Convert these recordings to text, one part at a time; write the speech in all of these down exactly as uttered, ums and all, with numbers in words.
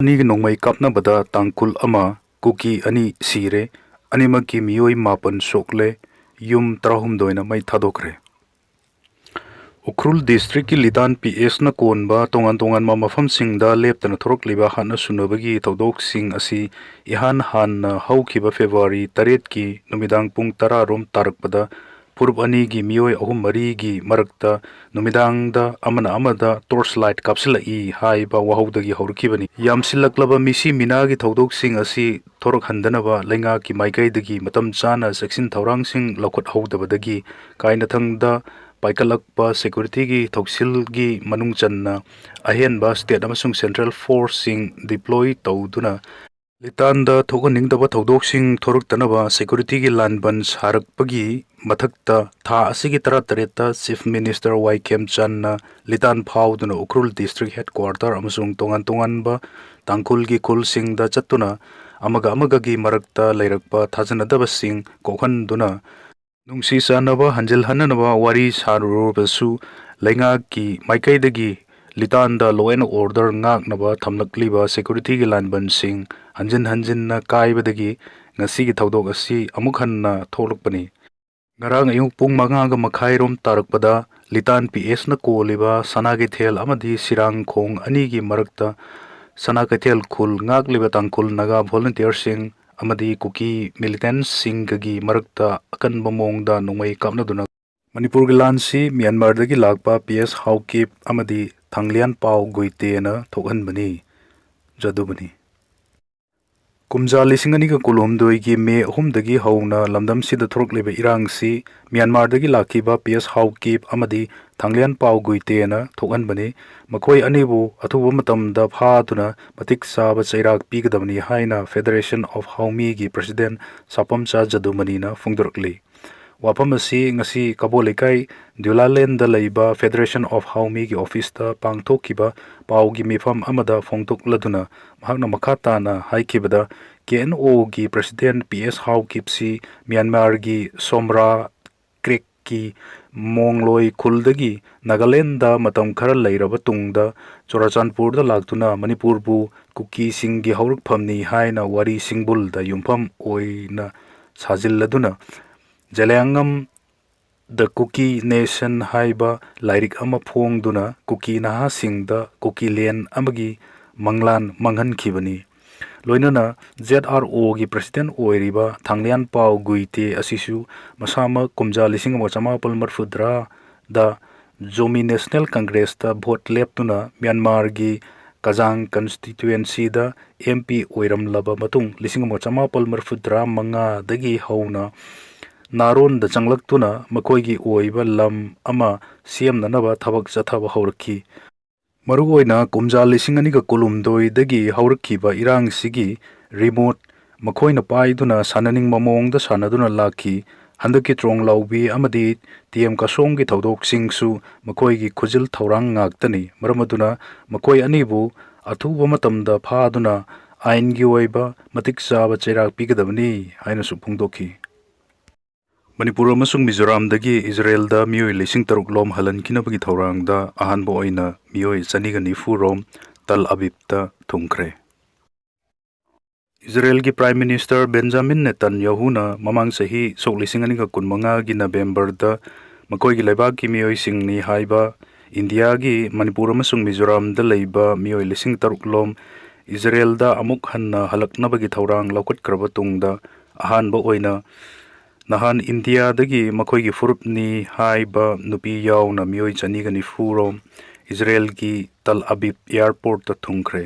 ꯑꯅꯤꯒꯤ ꯅꯣꯡꯃꯩ ꯀꯥꯞꯅꯕꯗ ꯇꯥꯡꯈꯨꯜ ꯑꯃ, ꯀꯨꯀꯤ ꯑꯅꯤ ꯁꯤꯔꯦ꯫ ꯑꯅꯤꯃꯛꯀꯤ ꯃꯤꯑꯣꯏ ꯃꯥꯄꯟ ꯁꯣꯛꯂꯦ꯫ ꯌꯨꯝ ꯇꯔꯥꯍꯨꯝꯗꯣꯏꯅ ꯃꯩ ꯊꯥꯗꯣꯛꯈ꯭ꯔꯦ꯫ ꯎꯈ꯭ꯔꯨꯜ ꯗꯤꯁꯇ꯭ꯔꯤꯛꯀꯤ ꯂꯤꯇꯥꯟ ꯄꯤ ꯑꯦꯁꯅ ꯀꯣꯟꯕ ꯇꯣꯉꯥꯟ ꯇꯣꯉꯥꯟꯕ ꯃꯐꯝꯁꯤꯡꯗ ꯂꯦꯞꯇꯅ ꯊꯣꯔꯛꯂꯤꯕ ꯍꯥꯠꯅ ꯁꯨꯅꯕꯒꯤ ꯊꯧꯗꯣꯛꯁꯤꯡ ꯑꯁꯤ ꯏꯍꯥꯟ ꯍꯥꯟꯅ ꯍꯧꯈꯤꯕ ꯐꯦꯕ꯭ꯔꯨꯋꯥꯔꯤ ꯇꯔꯦꯠꯀꯤ ꯅꯨꯃꯤꯗꯥꯡ ꯄꯨꯡ ꯇꯔꯥ ꯔꯣꯝ ꯇꯥꯔꯛꯄꯗ ꯐꯨꯔꯨꯞ ꯑꯅꯤꯒꯤ ꯃꯤꯑꯣꯏ ꯑꯍꯨꯝ ꯃꯔꯤꯒꯤ ꯃꯔꯛꯇ ꯅꯨꯃꯤꯗꯥꯡꯗ ꯑꯃꯅ ꯑꯃꯗ torch light ꯀꯥꯞꯁꯤꯜꯂꯛꯏ ꯍꯥꯏꯕ ꯋꯥꯍꯧꯗꯒꯤ ꯍꯧꯔꯛꯈꯤꯕꯅꯤ꯫ ꯌꯥꯝꯁꯤꯜꯂꯛꯂꯕ ꯃꯤꯁꯤ ꯃꯤꯅꯥꯒꯤ ꯊꯧꯗꯣꯛꯁꯤꯡ ꯑꯁꯤ ꯊꯣꯔꯛꯍꯟꯗꯅꯕ ꯂꯩꯉꯥꯛꯀꯤ ꯃꯥꯏꯀꯩꯗꯒꯤ ꯃꯇꯝ ꯆꯥꯅ ꯆꯦꯛꯁꯤꯟ ꯊꯧꯔꯥꯡꯁꯤꯡ ꯂꯧꯈꯠꯍꯧꯗꯕꯗꯒꯤ ꯀꯥꯏꯅꯊꯪꯗ ꯄꯥꯏꯈꯠꯂꯛꯄ ꯁꯦꯀ꯭ꯌꯨꯔꯤꯇꯤꯒꯤ ꯊꯧꯁꯤꯜꯒꯤ ꯃꯅꯨꯡ ꯆꯟꯅ ꯑꯍꯦꯟꯕ state ꯑꯃꯁꯨꯡ central forceꯁꯤꯡ deploy ꯇꯧꯗꯨꯅ ꯂꯤꯇꯥꯟꯗ ꯊꯣꯛꯍꯟꯅꯤꯡꯗꯕ ꯊꯧꯗꯣꯛꯁꯤꯡ ꯊꯣꯔꯛꯇꯅꯕ ꯁꯦꯀ꯭ꯌꯨꯔꯤꯇꯤꯒꯤ ꯂꯥꯟꯕꯟ ꯁꯥꯔꯛꯄꯒꯤ ꯃꯊꯛꯇ ꯊꯥ ꯑꯁꯤꯒꯤ ꯇꯔꯥꯇꯔꯦꯠꯇ Chief Minister ꯋꯥꯏ ꯈꯦꯝꯆꯥꯟꯅ ꯂꯤꯇꯥꯟ ꯐꯥꯎꯗꯨꯅ ꯎꯈ꯭ꯔꯨꯜ district headquarter ꯑꯃꯁꯨꯡ ꯇꯣꯉꯥꯟ ꯇꯣꯉꯥꯟꯕ ꯇꯥꯡꯈꯨꯜꯒꯤ ꯈꯨꯜꯁꯤꯡꯗ ꯆꯠꯇꯨꯅ ꯑꯃꯒ ꯑꯃꯒꯒꯤ ꯃꯔꯛꯇ ꯂꯩꯔꯛꯄ ꯊꯥꯖꯅꯗꯕꯁꯤꯡ ꯀꯣꯛꯍꯟꯗꯨꯅ ꯅꯨꯡꯁꯤ ꯆꯥꯟꯅꯕ ꯍꯟꯖꯤꯜꯍꯟꯅꯅꯕ ꯋꯥꯔꯤ ꯁꯥꯔꯨꯔꯕꯁꯨ ꯂꯩꯉꯥꯛꯀꯤ ꯃꯥꯏꯀꯩꯗꯒꯤ ꯂꯤꯇꯥꯟꯗ law and order ꯉꯥꯛꯅꯕ ꯊꯝꯂꯛꯂꯤꯕ ꯁꯦꯀ꯭ꯌꯨꯔꯤꯇꯤꯒꯤ ꯂꯥꯟꯕꯟꯁꯤꯡ ꯍꯟꯖꯤꯟ ꯍꯟꯖꯤꯟꯅ ꯀꯥꯏꯕꯗꯒꯤ ꯉꯁꯤꯒꯤ ꯊꯧꯗꯣꯛ ꯑꯁꯤ ꯑꯃꯨꯛ ꯍꯟꯅ ꯊꯣꯛꯂꯛꯄꯅꯤ꯫ ꯉꯔꯥꯡ ꯑꯌꯨꯛ ꯄꯨꯡ ꯃꯉꯥꯒ ꯃꯈꯥꯏꯔꯣꯝ ꯇꯥꯔꯛꯄꯗ ꯂꯤꯇꯥꯟ ꯄꯤ ꯑꯦꯁꯅ ꯀꯣꯜꯂꯤꯕ ꯁꯅꯥ ꯀꯩꯊꯦꯜ ꯑꯃꯗꯤ ꯁꯤꯔꯥꯡꯈꯣꯡ ꯑꯅꯤꯒꯤ ꯃꯔꯛꯇ ꯁꯅꯥ ꯀꯩꯊꯦꯜ ꯈꯨꯜ ꯉꯥꯛꯂꯤꯕ ꯇꯥꯡꯈꯨꯜ ꯅꯥꯒꯥ volunteerꯁꯤꯡ ꯑꯃꯗꯤ ꯀꯨꯀꯤ militantꯁꯤꯡꯒꯒꯤ ꯃꯔꯛꯇ ꯑꯀꯟꯕ ꯃꯑꯣꯡꯗ ꯅꯣꯡꯃꯩ ꯀꯥꯞꯅꯗꯨꯅ ꯃꯅꯤꯄꯨꯔꯒꯤ ꯂꯥꯟꯁꯤ ꯃ꯭ꯌꯥꯟꯃꯥꯔꯗꯒꯤ ꯂꯥꯛꯄ ꯄꯤ ꯑꯦꯁ ꯍꯥꯎꯀꯤꯞ ꯑꯃꯗꯤ ꯊꯥꯡꯂꯤꯌꯥꯟ ꯄꯥꯎ ꯒꯨꯏꯇꯦꯅ ꯊꯣꯛꯍꯟꯕꯅꯤ꯫ ꯖꯗꯨꯕꯅꯤ꯫ ꯀꯨꯝꯖꯥ ꯂꯤꯁꯤꯡ ꯑꯅꯤꯒ ꯀꯨꯟꯍꯨꯝꯗꯣꯏꯒꯤ ꯃꯦ ꯑꯍꯨꯝꯗꯒꯤ ꯍꯧꯅ ꯂꯝꯗꯝꯁꯤꯗ ꯊꯣꯛꯂꯛꯂꯤꯕ ꯏꯔꯥꯡꯁꯤ ꯃ꯭ꯌꯥꯟꯃꯥꯔꯗꯒꯤ ꯂꯥꯛꯈꯤꯕ ꯄꯤ ꯑꯦꯁ ꯍꯥꯎꯀꯤꯞ ꯑꯃꯗꯤ ꯊꯥꯡꯂꯤꯌꯥꯟ ꯄꯥꯎ ꯒꯨꯏꯇꯦꯅ ꯊꯣꯛꯍꯟꯕꯅꯤ꯫ ꯃꯈꯣꯏ ꯑꯅꯤꯕꯨ ꯑꯊꯨꯕ ꯃꯇꯝꯗ ꯐꯥꯗꯨꯅ ꯃꯇꯤꯛ ꯆꯥꯕ ꯆꯩꯔꯥꯛ ꯄꯤꯒꯗꯕꯅꯤ ꯍꯥꯏꯅ Federation of Haomiꯒꯤ president ꯁꯥꯄꯝꯆꯥ ꯖꯗꯨꯃꯅꯤꯅ ꯐꯣꯡꯗꯣꯔꯛꯂꯤ꯫ ꯋꯥꯐꯝ ꯑꯁꯤ ꯉꯁꯤ ꯀꯕꯣ ꯂꯩꯀꯥꯏ ꯗ꯭ꯌꯨꯂꯥꯂꯦꯟꯗ ꯂꯩꯕ Federation of Haomiꯒꯤ officeꯇ ꯄꯥꯡꯊꯣꯛꯈꯤꯕ ꯄꯥꯎꯒꯤ ꯃꯤꯐꯝ ꯑꯃꯗ ꯐꯣꯡꯗꯣꯛꯂꯗꯨꯅ ꯃꯍꯥꯛꯅ ꯃꯈꯥ ꯇꯥꯅ ꯍꯥꯏꯈꯤꯕꯗ, ꯀꯦ ꯑꯦꯟ ꯑꯣꯒꯤ president ꯄꯤ ꯑꯦꯁ ꯍꯥꯎꯀꯤꯞꯁꯤ ꯃ꯭ꯌꯥꯟꯃꯥꯔꯒꯤ ꯁꯣꯝꯔꯥ ꯀ꯭ꯔꯦꯛꯀꯤ ꯃꯣꯡꯂꯣꯏ ꯈꯨꯜꯗꯒꯤ ꯅꯥꯒꯥꯂꯦꯟꯗ ꯃꯇꯝ ꯈꯔ ꯂꯩꯔꯕ ꯇꯨꯡꯗ ꯆꯨꯔꯥꯆꯥꯟꯄꯨꯔꯗ ꯂꯥꯛꯇꯨꯅ ꯃꯅꯤꯄꯨꯔꯕꯨ ꯀꯨꯀꯤꯁꯤꯡꯒꯤ ꯍꯧꯔꯛꯐꯝꯅꯤ ꯍꯥꯏꯅ ꯋꯥꯔꯤ ꯁꯤꯡꯕꯨꯜꯗ ꯌꯨꯝꯐꯝ ꯑꯣꯏꯅ ꯁꯥꯖꯤꯜꯂꯗꯨꯅ ꯖꯂꯤꯌꯥꯡꯉꯝ The Kuki Nation ꯍꯥꯏꯕ ꯂꯥꯏꯔꯤꯛ ꯑꯃ ꯐꯣꯡꯗꯨꯅ ꯀꯨꯀꯤ ꯅꯍꯥꯁꯤꯡꯗ ꯀꯨꯀꯤꯂꯦꯟ ꯑꯃꯒꯤ ꯃꯪꯂꯥꯟ ꯃꯥꯡꯍꯟꯈꯤꯕꯅꯤ꯫ ꯂꯣꯏꯅꯅ ꯖꯦꯗ ꯑꯥꯔ ꯑꯣꯒꯤ ꯄ꯭ꯔꯁꯤꯗꯦꯟ ꯑꯣꯏꯔꯤꯕ ꯊꯥꯡꯂꯤꯌꯥꯟꯄꯥꯎ ꯒꯨꯏꯇꯦ ꯑꯁꯤꯁꯨ ꯃꯁꯥꯃꯛ ꯀꯨꯝꯖꯥ ꯂꯤꯁꯤꯡ ꯑꯃ ꯆꯃꯥꯄꯜ ꯃꯔꯤꯐꯨꯇꯔꯥꯗ ꯖꯣꯃꯤ ꯅꯦꯁꯅꯦꯜ ꯀꯪꯒ꯭ꯔꯦꯁꯇ ꯚꯣꯠ ꯂꯦꯞꯇꯨꯅ ꯃ꯭ꯌꯥꯟꯃꯥꯔꯒꯤ ꯀꯖꯥꯡ ꯀꯟꯁꯇꯤꯇ꯭ꯋꯦꯟꯁꯤꯗ ꯑꯦꯝ ꯄꯤ ꯑꯣꯏꯔꯝꯂꯕ ꯃꯇꯨꯡ ꯂꯤꯁꯤꯡ ꯑꯃ ꯆꯃꯥꯄꯜ ꯃꯔꯤꯐꯨꯇꯔꯥ ꯃꯉꯥꯗꯒꯤ ꯍꯧꯅ ꯅꯥꯔꯣꯟꯗ ꯆꯪꯂꯛꯇꯨꯅ ꯃꯈꯣꯏꯒꯤ ꯑꯣꯏꯕ ꯂꯝ ꯑꯃ ꯁꯦꯝꯅꯅꯕ ꯊꯕꯛ ꯆꯠꯊꯕ ꯍꯧꯔꯛꯈꯤ꯫ ꯃꯔꯨꯑꯣꯏꯅ ꯀꯨꯝꯖꯥ ꯂꯤꯁꯤꯡ ꯑꯅꯤꯒ ꯀꯨꯟꯍꯨꯝꯗꯣꯏꯗꯒꯤ ꯍꯧꯔꯛꯈꯤꯕ ꯏꯔꯥꯡꯁꯤꯒꯤ ꯔꯤꯃꯣꯠ ꯃꯈꯣꯏꯅ ꯄꯥꯏꯗꯨꯅ ꯁꯥꯟꯅꯅꯤꯡꯕ ꯃꯑꯣꯡꯗ ꯁꯥꯟꯅꯗꯨꯅ ꯂꯥꯛꯈꯤ꯫ ꯍꯟꯗꯛꯀꯤ ꯇ꯭ꯔꯣꯡ ꯂꯥꯎꯕꯤ ꯑꯃꯗꯤ ꯇꯤ ꯑꯦꯝ ꯀꯁꯣꯡꯒꯤ ꯊꯧꯗꯣꯛꯁꯤꯡꯁꯨ ꯃꯈꯣꯏꯒꯤ ꯈꯨꯖꯤꯜ ꯊꯧꯔꯥꯡ ꯉꯥꯛꯇꯅꯤ꯫ ꯃꯔꯝ ꯑꯗꯨꯅ ꯃꯈꯣꯏ ꯑꯅꯤꯕꯨ ꯑꯊꯨꯕ ꯃꯇꯝꯗ ꯐꯥꯗꯨꯅ ꯑꯥꯏꯟꯒꯤ ꯑꯣꯏꯕ ꯃꯇꯤꯛ ꯆꯥꯕ ꯆꯩꯔꯥꯛ ꯄꯤꯒꯗꯕꯅꯤ ꯍꯥꯏꯅꯁꯨ ꯐꯣꯡꯗꯣꯛꯈꯤ꯫ ꯃꯅꯤꯄꯨꯔ ꯑꯃꯁꯨꯡ ꯃꯤꯖꯣꯔꯥꯝꯗꯒꯤ ꯏꯖꯔꯦꯜꯗ ꯃꯤꯑꯣꯏ ꯂꯤꯁꯤꯡ ꯇꯔꯨꯛ ꯂꯣꯝ ꯍꯜꯍꯟꯈꯤꯅꯕꯒꯤ ꯊꯧꯔꯥꯡꯗ ꯑꯍꯥꯟꯕ ꯑꯣꯏꯅ ꯃꯤꯑꯣꯏ ꯆꯅꯤꯒ ꯅꯤꯐꯨ ꯔꯣꯝ ꯇꯜ ꯑꯕꯤꯕꯇ ꯊꯨꯡꯈ꯭ꯔꯦ꯫ ꯏꯖꯔꯦꯜꯒꯤ ꯄ꯭ꯔꯥꯏꯝ ꯃꯤꯅꯤꯁꯇꯔ ꯕꯦꯟꯖꯥꯃꯤꯟ ꯅꯦꯇꯟꯌꯥꯍꯨꯅ ꯃꯃꯥꯡ ꯆꯍꯤ ꯁꯣꯛ ꯂꯤꯁꯤꯡ ꯑꯅꯤꯒ ꯀꯨꯟꯃꯉꯥꯒꯤ ꯅꯕꯦꯝꯕꯔꯗ ꯃꯈꯣꯏꯒꯤ ꯂꯩꯕꯥꯛꯀꯤ ꯃꯤꯑꯣꯏꯁꯤꯡꯅꯤ ꯍꯥꯏꯕ ꯏꯟꯗꯤꯌꯥꯒꯤ ꯃꯅꯤꯄꯨꯔ ꯑꯃꯁꯨꯡ ꯃꯤꯖꯣꯔꯥꯝꯗ ꯂꯩꯕ ꯃꯤꯑꯣꯏ ꯂꯤꯁꯤꯡ ꯇꯔꯨꯛ ꯂꯣꯝ ꯏꯖꯔꯦꯜꯗ ꯑꯃꯨꯛ ꯍꯟꯅ ꯍꯜꯂꯛꯅꯕꯒꯤ ꯊꯧꯔꯥꯡ ꯂꯧꯈꯠꯈ꯭ꯔꯕ ꯇꯨꯡꯗ ꯑꯍꯥꯟꯕ ꯑꯣꯏꯅ ꯅꯍꯥꯟ ꯏꯟꯗꯤꯌꯥꯗꯒꯤ ꯃꯈꯣꯏꯒꯤ ꯐꯨꯔꯨꯞꯅꯤ ꯍꯥꯏꯕ ꯅꯨꯄꯤ ꯌꯥꯎꯅ ꯃꯤꯑꯣꯏ ꯆꯅꯤꯒ ꯅꯤꯐꯨ ꯔꯣꯝ ꯏꯖꯔꯦꯜꯒꯤ ꯇꯜ ꯑꯕꯤꯕ ꯑꯦꯌꯥꯔꯄꯣꯔꯠꯇ ꯊꯨꯡꯈ꯭ꯔꯦ꯫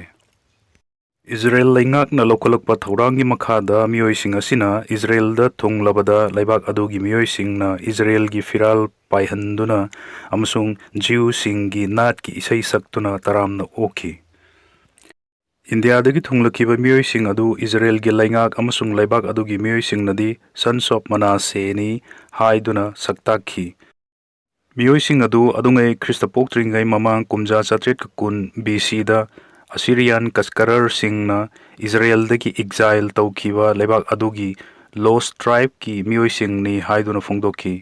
ꯏꯖꯔꯦꯜ ꯂꯩꯉꯥꯛꯅ ꯂꯧꯈꯠꯂꯛꯄ ꯊꯧꯔꯥꯡꯒꯤ ꯃꯈꯥꯗ ꯃꯤꯑꯣꯏꯁꯤꯡ ꯑꯁꯤꯅ ꯏꯖꯔꯦꯜꯗ ꯊꯨꯡꯂꯕꯗ ꯂꯩꯕꯥꯛ ꯑꯗꯨꯒꯤ ꯃꯤꯑꯣꯏꯁꯤꯡꯅ ꯏꯖꯔꯦꯜꯒꯤ ꯐꯤꯔꯥꯜ ꯄꯥꯏꯍꯟꯗꯨꯅ ꯑꯃꯁꯨꯡ ꯖꯤꯎꯁꯤꯡꯒꯤ ꯅꯥꯠꯀꯤ ꯏꯁꯩ ꯁꯛꯇꯨꯅ ꯇꯔꯥꯝꯅ ꯑꯣꯛꯈꯤ꯫ ꯏꯟꯗꯤꯌꯥꯗꯒꯤ ꯊꯨꯡꯂꯛꯈꯤꯕ ꯃꯤꯑꯣꯏꯁꯤꯡ ꯑꯗꯨ ꯏꯖꯔꯦꯜꯒꯤ ꯂꯩꯉꯥꯛ ꯑꯃꯁꯨꯡ ꯂꯩꯕꯥꯛ ꯑꯗꯨꯒꯤ ꯃꯤꯑꯣꯏꯁꯤꯡꯅꯗꯤ Sons of Manassehꯅꯤ ꯍꯥꯏꯗꯨꯅ ꯁꯛꯇꯥꯛꯈꯤ꯫ ꯃꯤꯑꯣꯏꯁꯤꯡ ꯑꯗꯨ ꯑꯗꯨꯉꯩ ꯈ꯭ꯔꯤꯁꯇ ꯄꯣꯛꯇ꯭ꯔꯤꯉꯩ ꯃꯃꯥꯡ ꯀꯨꯝꯖꯥ ꯆꯥꯇ꯭ꯔꯦꯠꯀ ꯀꯨꯟ ꯕꯤ ꯁꯤꯗ ꯑꯁꯤꯔꯤꯌꯥꯟ ꯀꯁꯀꯔꯔꯁꯤꯡꯅ ꯏꯖꯔꯦꯜꯗꯒꯤ ꯑꯦꯛꯖꯥꯏꯜ ꯇꯧꯈꯤꯕ ꯂꯩꯕꯥꯛ ꯑꯗꯨꯒꯤ ꯂꯣꯁ ꯇ꯭ꯔꯥꯏꯕꯀꯤ ꯃꯤꯑꯣꯏꯁꯤꯡꯅꯤ ꯍꯥꯏꯗꯨꯅ ꯐꯣꯡꯗꯣꯛꯈꯤ꯫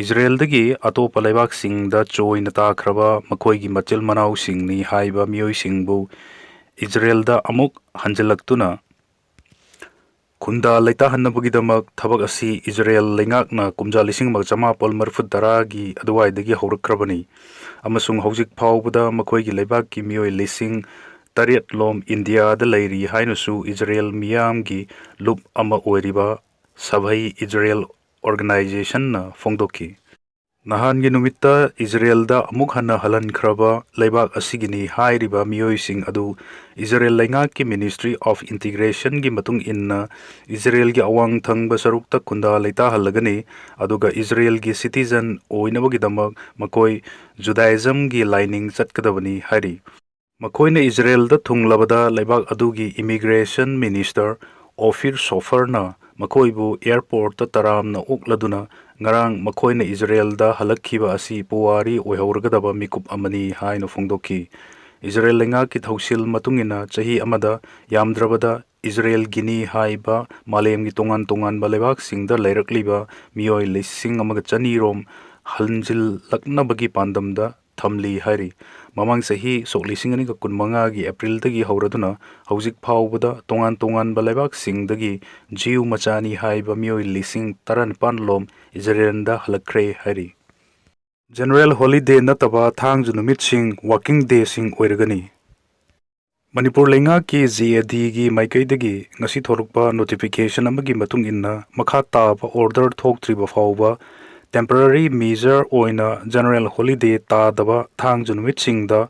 ꯏꯖꯔꯦꯜꯗꯒꯤ ꯑꯇꯣꯞꯄ ꯂꯩꯕꯥꯛꯁꯤꯡꯗ ꯆꯣꯏꯅ ꯇꯥꯈ꯭ꯔꯕ ꯃꯈꯣꯏꯒꯤ ꯃꯆꯤꯜ ꯃꯅꯥꯎꯁꯤꯡꯅꯤ ꯍꯥꯏꯕ ꯃꯤꯑꯣꯏꯁꯤꯡꯕꯨ ꯏꯖꯔꯦꯜꯗ ꯑꯃꯨꯛ ꯍꯟꯖꯤꯜꯂꯛꯇꯨꯅ ꯈꯨꯟꯗꯥ ꯂꯩꯇꯥꯍꯟꯅꯕꯒꯤꯗꯃꯛ ꯊꯕꯛ ꯑꯁꯤ ꯏꯖꯔꯦꯜ ꯂꯩꯉꯥꯛꯅ ꯀꯨꯝꯖꯥ ꯂꯤꯁꯤꯡ ꯑꯃꯒ ꯆꯃꯥꯄꯜ ꯃꯔꯤꯐꯨ ꯇꯔꯥꯒꯤ ꯑꯗꯨꯋꯥꯏꯗꯒꯤ ꯍꯧꯔꯛꯈ꯭ꯔꯕꯅꯤ, ꯑꯃꯁꯨꯡ ꯍꯧꯖꯤꯛ ꯐꯥꯎꯕꯗ ꯃꯈꯣꯏꯒꯤ ꯂꯩꯕꯥꯛꯀꯤ ꯃꯤꯑꯣꯏ ꯂꯤꯁꯤꯡ ꯇꯔꯦꯠ ꯂꯣꯝ ꯏꯟꯗꯤꯌꯥꯗ ꯂꯩꯔꯤ ꯍꯥꯏꯅꯁꯨ ꯏꯖꯔꯦꯜ ꯃꯤꯌꯥꯝꯒꯤ ꯂꯨꯞ ꯑꯃ ꯑꯣꯏꯔꯤꯕ ꯁꯚꯩ ꯏꯖꯔꯦꯜ ꯑꯣꯔꯒꯅꯥꯏꯖꯦꯁꯟꯅ ꯐꯣꯡꯗꯣꯛꯈꯤ꯫ ꯅꯍꯥꯟꯒꯤ ꯅꯨꯃꯤꯠꯇ ꯏꯖꯔꯦꯜꯗ ꯑꯃꯨꯛ ꯍꯟꯅ ꯍꯜꯍꯟꯈ꯭ꯔꯕ ꯂꯩꯕꯥꯛ ꯑꯁꯤꯒꯤꯅꯤ ꯍꯥꯏꯔꯤꯕ ꯃꯤꯑꯣꯏꯁꯤꯡ ꯑꯗꯨ ꯏꯖꯔꯦꯜ ꯂꯩꯉꯥꯛꯀꯤ Ministry of Integration ꯒꯤ ꯃꯇꯨꯡ ꯏꯟꯅ ꯏꯖꯔꯦꯜꯒꯤ ꯑꯋꯥꯡ ꯊꯪꯕ ꯁꯔꯨꯛꯇ ꯈꯨꯟꯗꯥ ꯂꯩꯇꯥꯍꯜꯂꯒꯅꯤ, ꯑꯗꯨꯒ ꯏꯖꯔꯦꯜꯒꯤ citizen ꯑꯣꯏꯅꯕꯒꯤꯗꯃꯛ ꯃꯈꯣꯏ Judaism ꯒꯤ ꯂꯥꯏꯅꯤꯡ ꯆꯠꯀꯗꯕꯅꯤ ꯍꯥꯏꯔꯤ꯫ ꯃꯈꯣꯏꯅ ꯏꯖꯔꯦꯜꯗ ꯊꯨꯡꯂꯕꯗ ꯂꯩꯕꯥꯛ ꯑꯗꯨꯒꯤ Immigration Minister ꯑꯣꯐꯤꯔ ꯁꯣꯐꯔꯅ ꯃꯈꯣꯏꯕꯨ airport ꯇ ꯇꯔꯥꯝꯅ ꯑꯣꯛꯂꯗꯨꯅ ꯉꯔꯥꯡ ꯃꯈꯣꯏꯅ ꯏꯖꯔꯦꯜꯗ ꯍꯜꯂꯛꯈꯤꯕ ꯑꯁꯤ ꯄꯨꯋꯥꯔꯤ ꯑꯣꯏꯍꯧꯔꯒꯗꯕ ꯃꯤꯀꯨꯞ ꯑꯃꯅꯤ ꯍꯥꯏꯅ ꯐꯣꯡꯗꯣꯛꯈꯤ꯫ ꯏꯖꯔꯦꯜ ꯂꯩꯉꯥꯛꯀꯤ ꯊꯧꯁꯤꯜ ꯃꯇꯨꯡ ꯏꯟꯅ ꯆꯍꯤ ꯑꯃꯗ ꯌꯥꯝꯗ꯭ꯔꯕꯗ ꯏꯖꯔꯦꯜꯒꯤꯅꯤ ꯍꯥꯏꯕ ꯃꯥꯂꯦꯝꯒꯤ ꯇꯣꯉꯥꯟ ꯇꯣꯉꯥꯟꯕ ꯂꯩꯕꯥꯛꯁꯤꯡꯗ ꯂꯩꯔꯛꯂꯤꯕ ꯃꯤꯑꯣꯏ ꯂꯤꯁꯤꯡ ꯑꯃꯒ ꯆꯅꯤ ꯔꯣꯝ ꯍꯟꯖꯤꯜꯂꯛꯅꯕꯒꯤ ꯄꯥꯟꯗꯝꯗ ꯊꯝꯂꯤ ꯍꯥꯏꯔꯤ꯫ ꯃꯃꯥꯡ ꯆꯍꯤ ꯁꯣꯛ ꯂꯤꯁꯤꯡ ꯑꯅꯤꯒ ꯀꯨꯟꯃꯉꯥꯒꯤ ꯑꯦꯄ꯭ꯔꯤꯜꯗꯒꯤ ꯍꯧꯔꯗꯨꯅ ꯍꯧꯖꯤꯛ ꯐꯥꯎꯕꯗ ꯇꯣꯉꯥꯟ ꯇꯣꯉꯥꯟꯕ ꯂꯩꯕꯥꯛꯁꯤꯡꯗꯒꯤ ꯖꯤꯌꯨ ꯃꯆꯥꯅꯤ ꯍꯥꯏꯕ ꯃꯤꯑꯣꯏ ꯂꯤꯁꯤꯡ ꯇꯔꯥꯅꯤꯄꯥꯟ ꯂꯣꯝ ꯏꯖꯔꯦꯜꯗ ꯍꯜꯂꯛꯈ꯭ꯔꯦ ꯍꯥꯏꯔꯤ꯫ General holiday ꯅꯠꯇꯕ ꯊꯥꯡꯖ ꯅꯨꯃꯤꯠꯁꯤꯡ working day ꯁꯤꯡ ꯑꯣꯏꯔꯒꯅꯤ꯫ ꯃꯅꯤꯄꯨꯔ ꯂꯩꯉꯥꯛꯀꯤ J A D ꯒꯤ ꯃꯥꯏꯀꯩꯗꯒꯤ ꯉꯁꯤ ꯊꯣꯛꯂꯛꯄ notification ꯑꯃꯒꯤ ꯃꯇꯨꯡ ꯏꯟꯅ ꯃꯈꯥ ꯇꯥꯕ order ꯊꯣꯛꯇ꯭ꯔꯤꯕ ꯐꯥꯎꯕ temporary measure ꯑꯣꯏꯅ general holiday ꯇꯥꯗꯕ ꯊꯥꯡꯖ ꯅꯨꯃꯤꯠꯁꯤꯡꯗ